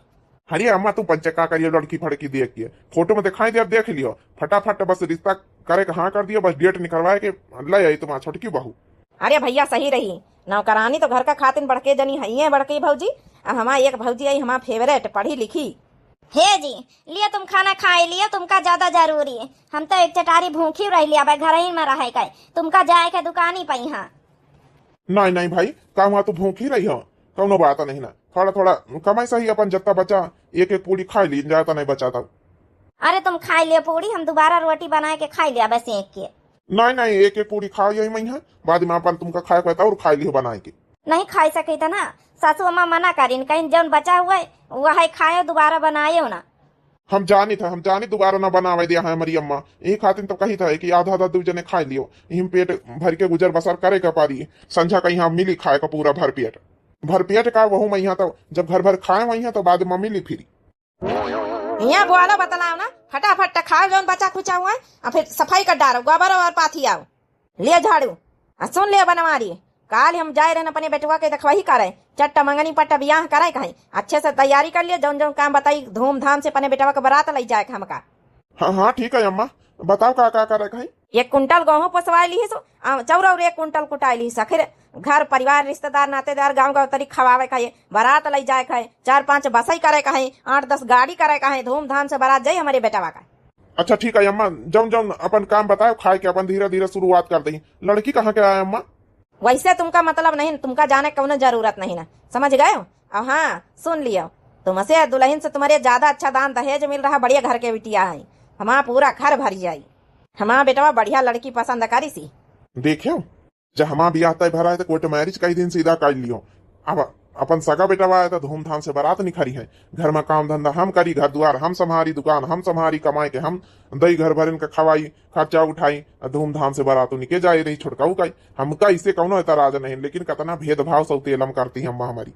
अरे अम्मा, तू पंचे का करियो लड़की फड़की देख के, फोटो में दिखाई दे, अब देख लियो फटाफट, बस रिश्ता करे के हाँ कर दियो, बस डेट निकलवाए के ले आई तुम्हार छोटकी बहू। अरे भैया सही रही, नौकरानी तो घर का खातिन बड़के जनी हइये बड़की भौजी, आ हमार एक भौजी आई हमार फेवरेट पढ़ी लिखी। हे जी, लियो तुम खाना खाए लियो, तुमका ज्यादा जरूरी है। हम तो एक चटारी भूखी रह लिया, अब घर ही में रहे के, तुमका जाए के दुकानी पे यहाँ। नहीं नहीं भाई, का हुआ तू भूखी रही हो, कौनो बात नहीं ना, थोड़ा थोड़ा कमाई सही अपन जत्ता बचा, एक एक पूरी खाई ली, ज्यादा नहीं बचा तब। अरे तुम खाई लियो पूरी, हम दोबारा रोटी बनाए के खाई लिया बस एक के। नहीं नहीं, एक एक पूरी खाओ यही मैं है, बाद में अपन तुमका खाए के और खाई लियो बनाए के। नहीं खाई सकी था ना, सासू अम्मा मना करिन, कहीं जौन बचा हुआ है वह खाए, दोबारा बनाए ना। हम जानी था, हम जानी दोबारा ना बनावे दिया है हमारी अम्मा, यही खातिर तो कही था कि आधा आधा दू जने खाई लियो, यही में पेट भर के गुजर बसर करे का पारी, संझा का यहाँ मिली खाए का पूरा भर पेट। भर पेट का वहू में यहाँ तो जब घर भर खाए वही है तो बाद में मिली फिरी। यहाँ बोला बतलाओ ना, फटाफट खाओ जौन बचा खुचा हुआ है, और फिर सफाई कर डारो, गोबर और पाथी आओ, ले झाड़ू। आ सुन ले बनवारी, काल हम जाए रहन अपने बेटवा के देखवाही करे, चट्ट मंगनी पट्ट बियाह करे कहीं, अच्छे से तैयारी कर लिए, जौन जौन काम बताई धूमधाम से अपने बेटवा के बारात लई जाए के हमका। हाँ हाँ ठीक है अम्मा, बताओ का का करे कहीं। एक कुंटल गेहूं पोसवाए ली सो, आ, चौरा और एक कुंटल कुटाए ली सो, आखिर घर परिवार रिश्तेदार नातेदार गांव गांव तरी खवावे का है, बारात लई जाए का है, चार पांच बसई करे का है, आठ दस गाड़ी करे का है, धूमधाम से बारात जाई हमारे बेटवा का। अच्छा ठीक है अम्मा, जौन जौन अपन काम बताओ, खाए के अपन धीरे धीरे शुरुआत कर दई। लड़की कहाँ के आए अम्मा? वैसे तुमका मतलब नहीं, तुमका जाने कौनो जरूरत नहीं ना, समझ गए हो? और हाँ सुन लियो, तुमसे दुल्हन से तुम्हारे ज्यादा अच्छा दान दहेज मिल रहा, बढ़िया घर के बिटिया है, हमारा पूरा घर भर जाई। हमारा बेटवा बढ़िया लड़की पसंद करी सी। देखियो, जब हमार बियाह तय भरा है तो कोर्ट मैरिज कई दिन सीधा कर लियो। अब अपन सगा बेटवा आए तो धूमधाम से बारात निखरी है, घर में काम धंधा हम करी, घर दुआर हम संभारी, दुकान हम संभारी, कमाए के हम दई, घर भरन का खवाई, खर्चा उठाई, आ धूमधाम से बारात निके जाए रही छोटकाऊ का। हमका इसे कौनो एतराज नहीं, लेकिन कतना भेदभाव सौतेलम करती हम हमारी।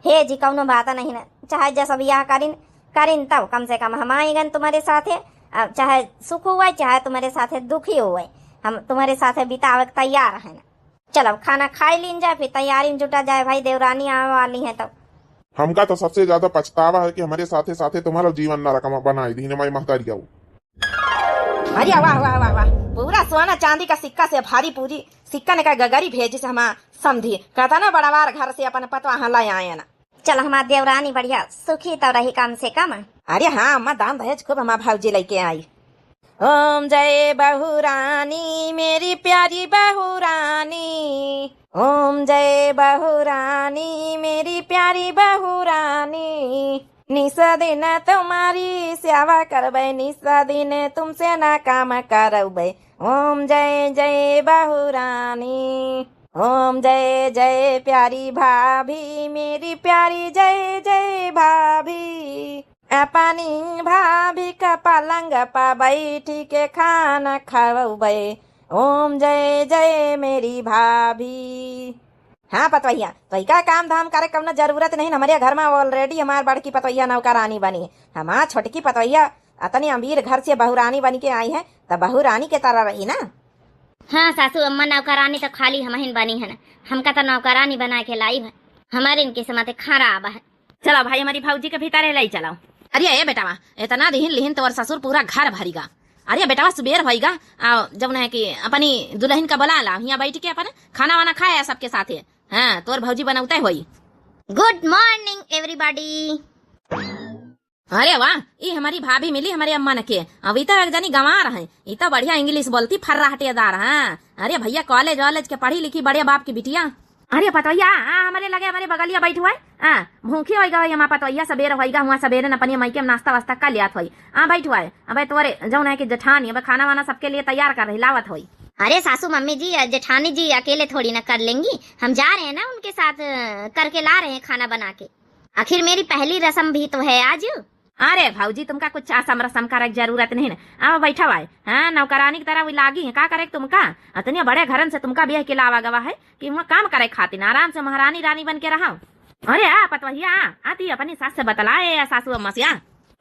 हे जी कौनो बात नहीं ना, चाहे जस बियाह करिन करिन तब कम से कम हम आएगन तुम्हारे साथे, अब चाहे सुख हुए चाहे तुम्हारे साथे दुखी हुए, हम तुम्हारे साथे बितावे के तैयार है ना। चलो खाना खाई लीन जाए, फिर तैयारी में जुटा जाए भाई, देवरानी आवे वाली है तब। हमका तो सबसे ज्यादा पछतावा है कि हमारे साथे साथे तुम्हारा जीवन नरकमा बनाई दी हमारी महतारी आओ। अरे वाह वाह वाह वाह, पूरा सोना चांदी का सिक्का से भारी पूरी सिक्का ने का गगरी भेजी से हमार समधी, कहता ना बड़वार घर से अपन पतवा हाँ लाई आए ना। चल हमार देवरानी बढ़िया सुखी तो रही कम से कम। अरे हाँ अम्मा, दान दहेज खूब हमार भौजी लेके आई। ओम जय बहुरानी मेरी प्यारी बहुरानी, ओम जय बहुरानी मेरी प्यारी बहुरानी, निस दिन तुम्हारी सेवा करबै, निस दिन तुमसे ना काम करबै। ओम जय जय बहुरानी, ओम जय जय प्यारी भाभी, मेरी प्यारी जय जय भाभी। अपनी भाभी का पलंग पर बैठी के खाना खवबै। ओम जय जय मेरी भाभी। हाँ पतवैया, तो इका काम धाम करे कौनो जरूरत नहीं। हमरे घर में already हमार बड़की पतवैया नौकरानी बनी, हमार छोटकी पतवैया अतनी अमीर घर से बहुरानी बन के आई है, तो बहुरानी के तरह रही ना। हाँ सासू अम्मा, नौकरानी तो खाली हमहिन बनी है ना, हमका तो नौकरानी बना के लाई है, हमारे इनके समझ खराब है। चलो भाई, हमारी भौजी के भीतर ले चलो। अरे ए बेटवा, इतना दिहिन लिहिन तोर ससुर पूरा घर भरिगा। अरे बेटवा, सुबेर होइगा, आ, जौन है कि अपनी दुल्हन का बुला ला, हियाँ बैठ के अपन खाना वाना खाया सबके साथे। हाँ, तोर भौजी बनौते होई। Good morning everybody। अरे वाह, ई हमारी भाभी मिली हमारे अम्मा न के। अब ई तो एक जनी गंवार है, ई तो बढ़िया English बोलती फर्राटेदार। हाँ, अरे भैया, college वॉलेज के पढ़ी लिखी बड़े बाप की बिटिया। अरे पतोहिया, आ, हमरे लगे हमरे बगलिया बैठ हुआ है। आ, भूखी होइगा होई हमार पतोहिया, सबेर होइगा हुआ, सबेरे न अपनी माई के नाश्ता वास्ता कर लियात होई। आ, बैठ हुआ है। अबे तोरे जौन है कि जेठानी, अबे खाना वाना सबके लिए तैयार कर रही, लावत होई। अरे सासू मम्मी जी, जेठानी जी अकेले थोड़ी ना कर लेंगी, हम जा रहे हैं ना उनके साथ, अ, करके ला रहे हैं खाना बना के। आखिर मेरी पहली रस्म भी तो है आज। अरे भौजी, तुमका कुछ आसम रसम करे के जरूरत नहीं ना। अब बैठा हुआ है, हाँ, नौकरानी की तरह वो लागी है, का करे तुमका? इतने बड़े घरन से तुमका ब्याह के लावा गवा है कि वहाँ काम करे खातिर, आराम से महारानी रानी बन के रहा। अरे आ पतवहिया, आ, आती अपनी सास से बतलाए या सासू अम्मा से आ।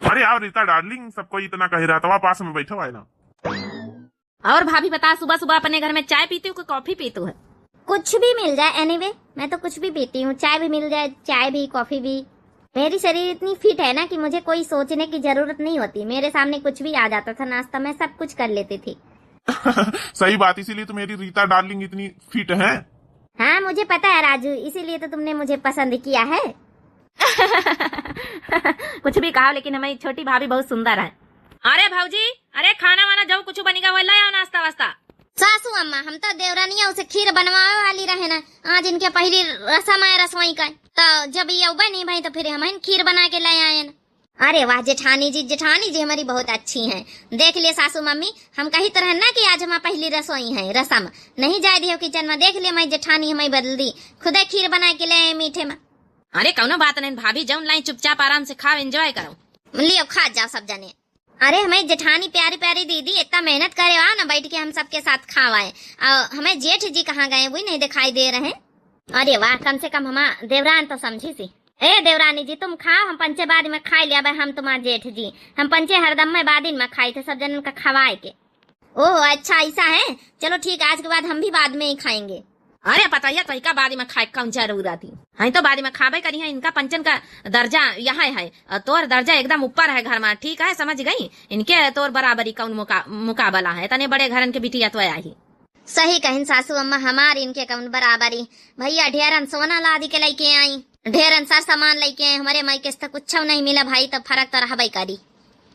अरे आओ रीता डार्लिंग, सब कोई इतना कह रहा था, पास में बैठा हुआ है ना। और भाभी बता, सुबह सुबह अपने घर में चाय पीती हो कि कॉफी पीती हो? कुछ भी मिल जाए, anyway, मैं तो कुछ भी पीती हूँ, चाय भी मिल जाए, चाय भी, कॉफी भी। मेरी शरीर इतनी फिट है ना कि मुझे कोई सोचने की जरूरत नहीं होती। मेरे सामने कुछ भी आ जाता था नाश्ता, मैं सब कुछ कर लेती थी। सही बात, इसीलिए तो मेरी रीता डार्लिंग इतनी फिट है। हाँ, मुझे पता है राजू, इसीलिए तो तुमने मुझे पसंद किया है। कुछ भी कहा, लेकिन हमारी छोटी भाभी बहुत सुंदर है। अरे भौजी, अरे खाना वाना जो कुछ बनेगा वो ले आओ, नाश्ता वास्ता। सासू अम्मा, हम तो देवरानिया उसे खीर बनवावे वाली रहे ना, आज इनके पहली रसम है रसोई का, तो जब ये उबे नहीं भाई तो फिर हम खीर बना के ले आए ना। अरे वाह जेठानी जी, जेठानी जी हमारी बहुत अच्छी हैं। देख लिए सासू मम्मी, हम कही तो रहन ना कि आज हमार पहली रसोई है रसम, नहीं जाए दियो किचन में। देख लिए हमारी जेठानी हमारी बदल दी, खुदे खीर बना के ले आए मीठे में। अरे कौनो बात नहीं भाभी, जौन लाई चुपचाप आराम से खाओ, enjoy करो। लियो खा जाओ सब जने। अरे हमारी जेठानी प्यारी प्यारी दीदी, इतना मेहनत करे आ ना, बैठ के हम सबके साथ खावाए। और हमारे जेठ जी कहाँ गए, वही नहीं दिखाई दे रहे। अरे वाह, कम से कम हमार देवरान तो समझी सी। ए देवरानी जी, तुम खाओ, हम पंचे बाद में खाई लिया, हम तुम्हार जेठ जी, हम पंचे हरदम में बादिन में खाई थे सब जनन का खवाए के। ओह अच्छा, ऐसा है, चलो ठीक, आज के बाद हम भी बाद में ही खाएंगे। अरे पतोहिया, तोहिका बाद में खाए कौन जरूरत ही है, तो बाद में खाबे करी है। इनका पंचन का दर्जा यहाँ है, और तोर दर्जा एकदम ऊपर है घर में, ठीक है, समझ गई? इनके तोर बराबरी कौन मुका-, मुकाबला है, इतने बड़े घरन के बिटिया तो आई। सही कहिन सासू अम्मा, हमार इनके कौन बराबरी। भैया ढेरन सोना लादी के लेके आई, ढेरन सर सामान लेके आई, हमारे माई के तो कुछ नहीं मिला भाई, तब फर्क तो रहबे करी।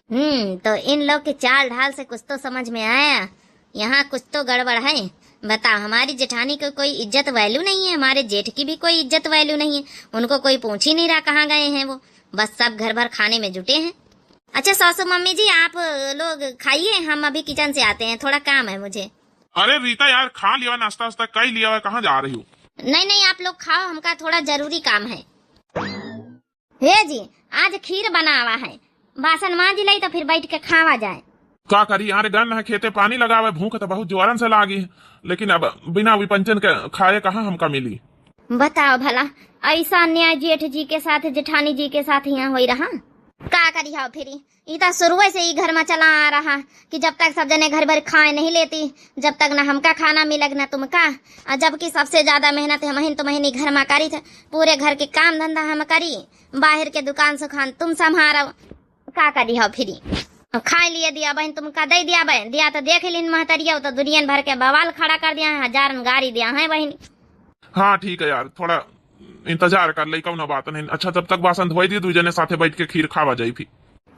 हम्म, तो इन लोग के चाल ढाल से कुछ तो समझ में आया, यहाँ कुछ तो गड़बड़ है। बताओ, हमारी जेठानी को कोई इज्जत value नहीं है, हमारे जेठ की भी कोई इज्जत value नहीं है, उनको कोई पूछ ही नहीं रहा कहाँ गए हैं वो, बस सब घर भर खाने में जुटे हैं। अच्छा सासू मम्मी जी, आप लोग खाइए, हम अभी किचन से आते हैं, थोड़ा काम है मुझे। अरे रीता यार, खा लिया, नाश्ता वास्ता कर लिया, कहाँ जा रही हो? नहीं नहीं, आप लोग खाओ, हमका थोड़ा जरूरी काम है। हे जी, आज खीर बनावा है, बासन मांज लई तो फिर बैठ के खावा जाए। का करी यार, गन है खेते पानी लगावे, भूख तो बहुत जोरन से लागी है, लेकिन अब बिना विपंचन के खाए कहाँ हमका मिली। बताओ भला, ऐसा अन्याय जेठ जी के साथ, जेठानी जी के साथ यहाँ होई रहा। का करी हाव फिरी, ई तो शुरुए से ई घर में चला आ रहा कि जब तक सब जने घर भर खाए नहीं लेती, जब तक ना हमका खाना मिलग ना तुमका। आ जबकि सबसे ज्यादा मेहनत हमहिन तुमहिन ई घर में करी थे, पूरे घर के काम धंधा हम करी, बाहर के दुकान सुखान तुम संभारो। का करी हो फिरी, अब खाए लिए दिया बहन, तुमका दे दिया बहन, दिया तो देख लिन महतरिया, तो दुनियन भर के बवाल खड़ा कर दिया है, हजारन गारी दिया है बहन। हाँ ठीक है यार, थोड़ा इंतजार कर ले, कौनो बात नहीं। अच्छा, जब तक बासन धोई दी, दुई जने साथे बैठ के खीर खावा जाई फिर।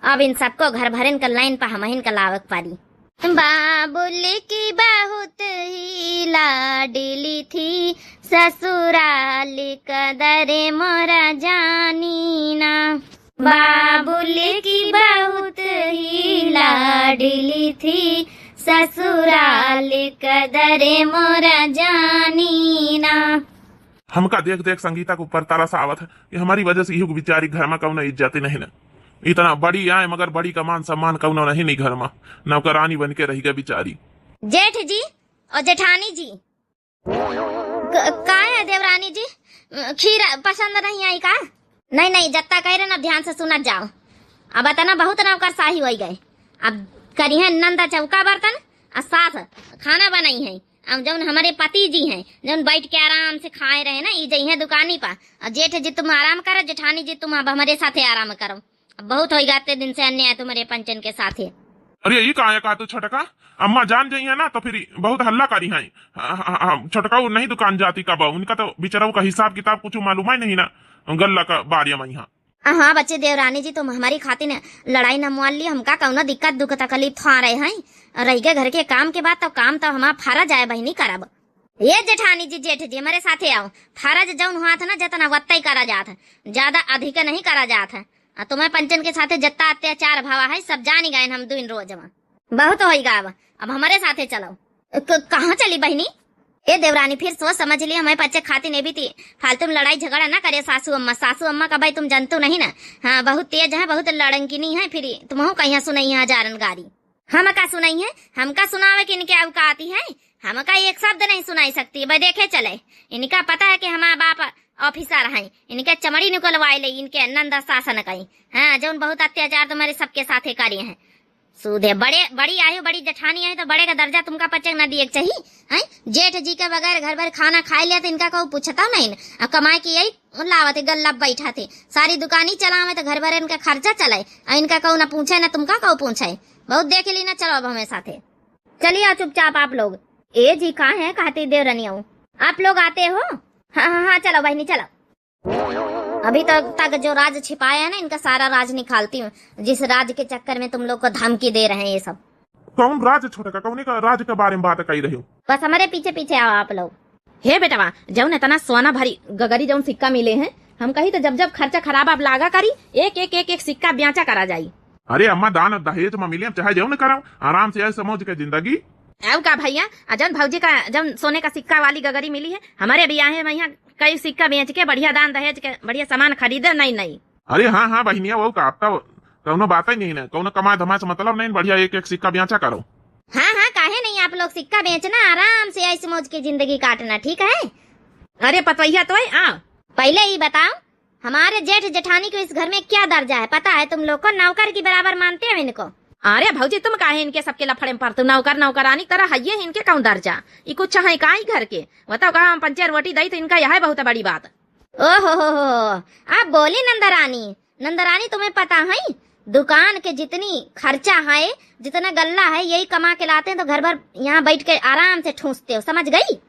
अब इन सबको घर भरन का लाइन पर हमहिन का लावक पारी। बाबुल की बहुत ही लाडली थी, ससुराल कदर मोरा जानी ना। बाबुल की बहुत ही लाडली थी, ससुराल कदर मोरा जानी ना। हमका देख देख संगीता को ऊपर तरस आवत है कि हमारी वजह से इहू बेचारी घर में कौनो इज्जत नहीं ना। इतना बड़ी आए मगर बड़ी का मान सम्मान कौनो नहीं नी घर में, नौकरानी बन के रह गई बेचारी। जेठ जी, और जेठानी जी, क-, का है देवरानी जी, खीर पसंद नहीं आई का? नहीं, नहीं, जत्ता कह रहे ना, ध्यान से सुनत जाओ। अब इतना बहुत नौकरशाही होई गए। अब करिहैं नंदा चौका बर्तन, आ सास खाना बनाइहैं। अब जौन हमरे पति जी हैं, जौन बैठ के आराम से खाए रहे ना, ई जइहैं दुकानी पा। और जेठ जी तुम आराम करो, जेठानी जी तुम अब हमरे साथे आराम करो। अब बहुत होई गए, अत्ते दिन से अन्याय तुम्हरे पंचन के साथे। अरे, ई का है, का तू छोटका? अम्मा जान जइहैं ना, तो फिर बहुत हल्ला करिहैं। हाँ, हाँ, हाँ, छोटका वो नहीं दुकान जाती कब, उनका तो बिचरऊ का हिसाब किताब कुछ मालूम ही नहीं ना, गल्ला का बारे में यहाँ। हाँ, हाँ, बच्चे देवरानी जी, तुम हमारी खातिर लड़ाई न मोल ली, हमका कौनो दिक्कत दुख तकलीफ थोआ रहे हैं। रह गए घर के काम के बाद, तो काम तो हमार फर्ज आए बहिनी करब। ये जेठानी जी, जेठ जी, हमारे साथे आओ। फर्ज जौन हुआ था ना, जितना वत्ता ही करा जात है, ज्यादा अधिक नहीं करा जात है। आ तुम्हें पंचन के साथे जितना अत्याचार भावा है, सब जानी गए हम दुइन रोज में। बहुत होई गा अब, अब हमारे साथे चलो। क-, कहाँ चली बहिनी? ए देवरानी, फिर सोच समझ ली, हमें पच्चे खाती नहीं भी थी। फालतू में लड़ाई झगड़ा ना करे सासू अम्मा। सासू अम्मा का भाई तुम जानतू नहीं ना। हाँ, बहुत तेज है, बहुत लड़ंकिनी है, फिर तुमहू कहिया सुनई है हजारन गारी। हम का सुनई है? हमका सुनावे के इनके औकात ही है? हमका एक शब्द नहीं सुनाई सकती। भाई देखे चले, इनका पता है कि हमारा बाप ऑफिसर हैं, इनके चमड़ी निकलवाए ले, इनके नंदा शासन कई। हाँ, जौन बहुत अत्याचार तुम्हारे सबके साथे करे हैं। सूधे बड़े, बड़ी आयो, बड़ी जेठानी आयो, तो बड़े का दर्जा तुमका पच्चे न दिए के चाहिए, हैं? जेठ जी के बगैर घर भर खाना खाए लिया तो इनका कहू पूछता नहीं न। आ कमाए के यही लावत है, गल्ला बैठा थे, सारी दुकानी चलावे तो घर भर इनका खर्चा चलाए, आ इनका कहू ना पूछे ना तुमका कहू पूछे। बहुत देख ली ना, चलो अब हमें साथे। चलिए आ चुपचाप आप लोग। ए जी, का है कहती देवरनिया, आप लोग आते हो? हाँ, हाँ, हाँ, चलो बहिनी, चलो। अभी तक, तक जो राज छिपाया है ना, इनका सारा राज निकालती हूँ, जिस राज के चक्कर में तुम लोग को धमकी दे रहे हैं ये सब। कौन राज छोटका, कौने का राज के बारे में बात कही रहे हो? बस हमारे पीछे पीछे आओ आप लोग। हे बेटवा, जौन इतना सोना भरी गगरी जौन सिक्का मिले हैं, हम कही तो जब जब खर्चा खराब अब लागा करी, एक एक एक एक सिक्का ब्याचा करा जाई। अरे अम्मा, दान और दहेज में मिले, हम चाहे जौन करम, आराम से ऐश मौज के जिंदगी। अब का भैया, आ जौन भौजी का जौन सोने का सिक्का वाली गगरी मिली है, हमारे बियाहे में यहाँ कई सिक्का बेच के बढ़िया दान दहेज के बढ़िया सामान खरीदे, नहीं, नहीं। अरे हाँ, हाँ बहिनिया, वो का, अब तो कौनो बात ही नहीं ना, कौनो कमाए धमाए से मतलब नहीं, बढ़िया एक एक सिक्का ब्याचा करो। हाँ, हाँ, काहे नहीं, आप लोग सिक्का बेचना, आराम से ऐश मौज की जिंदगी काटना, ठीक है? अरे पतोहिया तो है, आ। पहले ही बताओ, हमारे जेठ जेठानी को इस घर में क्या दर्जा है, पता है तुम लोग को? नौकर की बराबर मानते हो इनको? अरे भौजी, तुम काहे इनके सबके लफड़े में पड़ते हो? नौकर नौकरानी की तरह है ये, इनके कौन दर्जा? ये कुछ है का ही घर के? बताओ, कहाँ हम पंचे रोटी दई तो इनका यह है बहुत बड़ी बात। ओहो हो हो, आप बोली नंदरानी। नंदरानी, तुम्हें पता है, दुकान के जितनी खर्चा है, जितना गल्ला है, यही कमा के लाते हैं तो घर भर यहाँ बैठ के आराम से ठूंसते हो, समझ गई?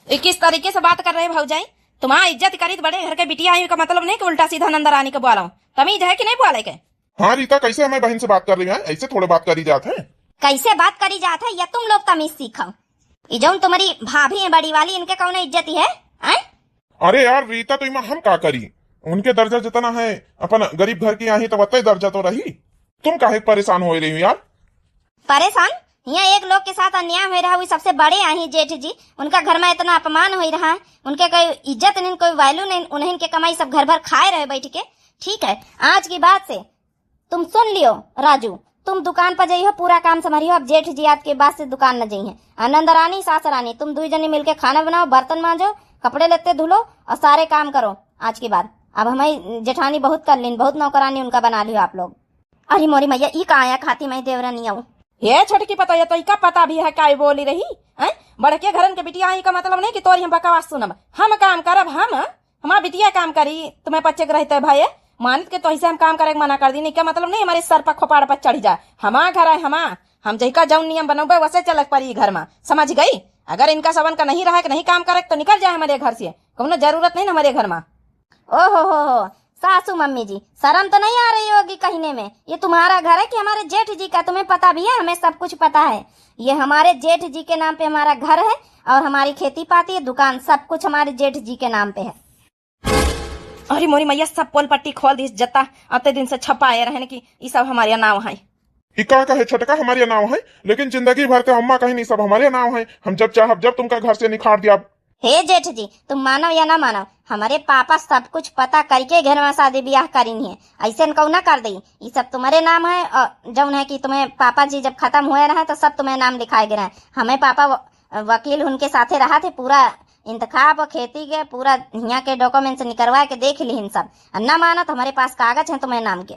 ये किस तरीके से बात कर रहे हो भौजाई? तुम्हारा इज्जत करी तो बड़े घर के बिटिया आई का मतलब नहीं कि उल्टा सीधा नंदरानी के बोलो। तमीज है कि नहीं बोले के? हाँ रीता, कैसे हमें बहन से बात कर रही है, ऐसे थोड़े बात करी जात है। कैसे बात करी जात है, या तुम लोग तमीज सीखो। ई जौन तुम्हारी भाभी है बड़ी वाली, इनके कौन इज्जत है, हैं? अरे यार रीता, तो इमा हम का करी, उनके दर्जा जितना है, अपन गरीब घर की आही तो वत्ते दर्जा तो रही। तुम काहे परेशान हो रही हो यार? परेशान? यहाँ एक लोग के साथ अन्याय हो रहा, वो सबसे बड़े आही जेठ जी, उनका घर में इतना अपमान हो रहा है, उनके कोई इज्जत नहीं, कोई value नहीं, उन्हें इनके कमाई सब घर भर खाए रहे बैठ के। ठीक है, आज की बात से तुम सुन लियो राजू, तुम दुकान पर जइहो, पूरा काम संभरियो। अब जेठ जी आज के बाद से दुकान न जइहे। आ नंदरानी, सास रानी, तुम दुई जनी मिलके खाना बनाओ, बर्तन मांजो, कपड़े लत्ते धुलो और सारे काम करो आज के बाद। अब हमारी जेठानी बहुत कर लीन, बहुत नौकरानी उनका बना लियो आप लोग। अरे मोरी मैया, ई का आया खाती मैं देवरानी आऊं। हे छोटकी पता, ये तो इका पता भी है काई बोली रही, हैं? बड़के घरन के बिटिया आई का मतलब नहीं कि तोरी हम बकवास सुनब। हम काम करब, हम हमार बिटिया काम करी, तुम्हें पच्चे के रहते भये, मानित के तोहिसे हम काम करे के मना कर दी, नहीं का मतलब नहीं हमारे सर पर खोपाड़ पर चढ़ी जाए। हमार घर है, हमार, हम जहिका जौन नियम बनौबे वैसे चलक पड़ी घर में, समझ गई? अगर इनका सबन का नहीं रहे कि नहीं काम करे तो निकल जाए हमारे घर से, कौनो जरूरत नहीं ना हमारे घर में। ओहो हो हो, सासू मम्मी जी, शर्म तो नहीं आ रही होगी कहने में? ये तुम्हारा घर है कि हमारे जेठ जी का? तुम्हें पता भी है, हमें सब कुछ पता है। ये हमारे जेठ जी के नाम पे हमारा घर है और हमारी खेती पाती है, दुकान, सब कुछ हमारे जेठ जी के नाम पे है। अरे मोरी मैया, सब पोल पट्टी खोल दी जत्ता अते दिन से छपाए रहन कि ई सब हमारे नाव है। ई का कहे छोटका हमारे नाव है, लेकिन जिंदगी भर के अम्मा कहीं नहीं सब हमारे नाव है, हम जब चाहब जब तुमका घर से निखार दिया। हे जेठ जी, तुम मानो या ना मानो, हमारे पापा सब कुछ पता करके घर में शादी ब्याह करीन है, ऐसे न कहू ना कर दी। ई सब तुम्हारे नाम है और जौन है कि तुम्हें पापा जी जब खत्म हुए रहे तो सब तुम्हें नाम लिखाए गए रहे। हमें पापा वो वकील उनके साथे रहा थे, पूरा इंतखाब और खेती के पूरा हियाँ के documents निकरवा के देख लिहिन सब। और ना मानो तो हमारे पास कागज हैं तुम्हारे नाम के।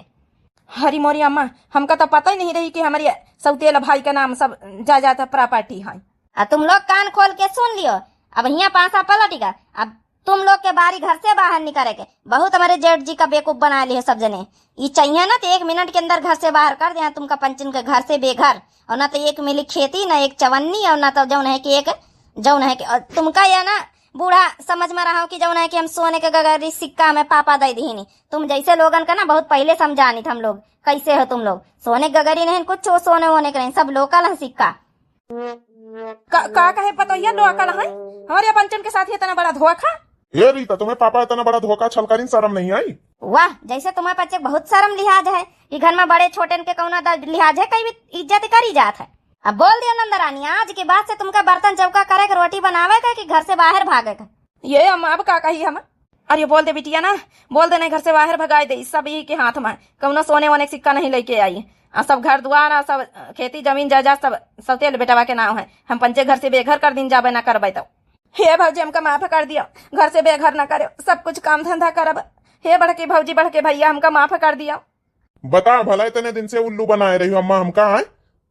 हरी मोरी अम्मा, हमका तो पता ही नहीं रही कि हमारे सौतेला भाई का नाम सब जायदाद property है। आ तुम लोग कान खोल के सुन लियो, अब हियाँ पासा पलट गया, अब तुम लोग के बारी घर से बाहर निकरे के। बहुत हमारे जेठ जी का बेवकूफ बना लिए सब जने। ई चाहिए ना तो एक मिनट के अंदर घर से बाहर कर दे, तुमका पंचन के घर से बेघर, और ना तो एक मिली खेती, ना एक चवन्नी, और ना तो जौन है कि एक, जौन है कि, और तुमका यह ना बूढ़ा समझ में रहा हो कि जौन है कि हम सोने के गगरी सिक्का में पापा दे दीनी। तुम जैसे लोगन का ना बहुत पहले समझानी था हम लोग, कैसे हो तुम लोग, सोने के गगरी नहीं कुछ, वो सोने वोने के नहीं, सब local है सिक्का। का, का कहे पतोहिया, लोकल है? हमारे पंचन के साथ इतना बड़ा धोखा। ए रीता, तुम्हें पापा इतना बड़ा धोखा छल करिन, शर्म नहीं आई? वाह, जैसे तुम्हें पच्चे बहुत शर्म लिहाज है। ई घर में बड़े छोटेन के कौना द-, लिहाज है, कई भी इज्जत करी जात है। अब बोल दियो नंदरानी, आज के बाद से तुमका बर्तन चौका करे के, रोटी बनावे के कि घर से बाहर भागे के? ये हम अब का कही हम? अरे बोल दे बिटिया ना, बोल दे, नहीं घर से बाहर भगाए दे, सब यही के हाथ में, कौनो सोने वोने के सिक्का नहीं लेके आई। आ सब घर दुआर, आ सब खेती जमीन जायदाद सब सौतेल बेटवा के नाम है। हम पंचे घर से बेघर कर दिन जाबे ना करबे तो। हे भौजी, हमका माफ कर दियो, घर से बेघर ना करो, सब कुछ काम धंधा करब। हे बड़के भौजी, बड़के भैया, हमका माफ कर दियो। बता भला, इतने दिन से उल्लू बनाए रही हो अम्मा हमका, आए?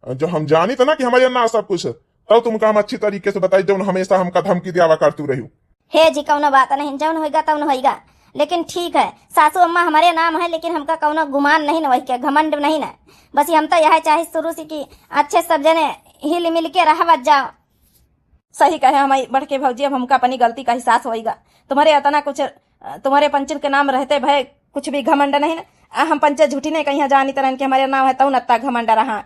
जो हम जानी था ना कि हमारे ना सब कुछ, तब तुमका हम अच्छी तरीके से बताई, जौन हमेशा हमका धमकी दियावा करतू रही हो। हे जी, कौनो बात नहीं, जौन होइगा तौन होइगा, लेकिन ठीक है, सासू अम्मा हमारे नाम है, लेकिन हमका कौनो गुमान नहीं न वही के, घमंड नहीं न। बस हम तो यह चाहे शुरू से कि अच्छे सब जने हिल मिल के रहवत जाओ। सही कहे हमारी बड़के भौजी, अब हमका अपनी गलती का एहसास होइगा। तुम्हारे इतना कुछ, तुम्हारे पंचन के नाम रहते भय कुछ भी घमंड नहीं न। आ हम पंचे झूठी नहीं कहीं जानी तरह के हमारे नाम है, तौन अत्ता घमंड रहा।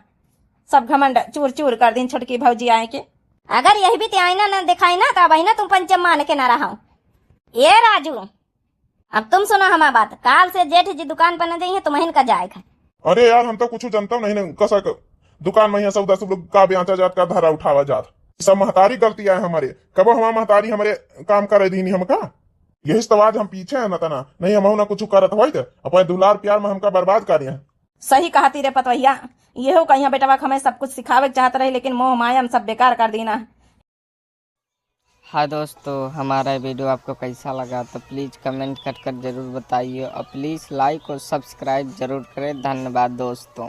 सब घमंड चूर चूर कर दिन छोटकी भौजी आए के। अगर यही भी ते आईना न दिखाई ना, तो अब ना तुम पंचे मान के ना रहा। ए राजू, अब तुम सुनो हमार बात, काल से जेठ जी दुकान पर न जाइए, तुम्हें का जाए का। अरे यार, हम तो कुछ जनता नहीं न, कसा क-, दुकान में यहाँ सौदा सब लोग का बेचा जात, का धरा उठावा जात, सब महतारी गलती आए हमारे। कबो हमार महतारी हमारे काम करे दीनी हमका, यही से तो आज हम पीछे हैं न तना, नहीं हम ना कुछ करत होइत, अपने दुलार प्यार में हमका बर्बाद कर हैं। सही कहती रे पतवैया, यहो कहिया बेटवा के हमें सब कुछ सिखावे के चाहत रहे, लेकिन मोह माया में सब बेकार कर दीना। हाँ दोस्तों, हमारा वीडियो आपको कैसा लगा तो प्लीज कमेंट कर कर जरूर बताइए और प्लीज लाइक और सब्सक्राइब जरूर करें। धन्यवाद दोस्तों।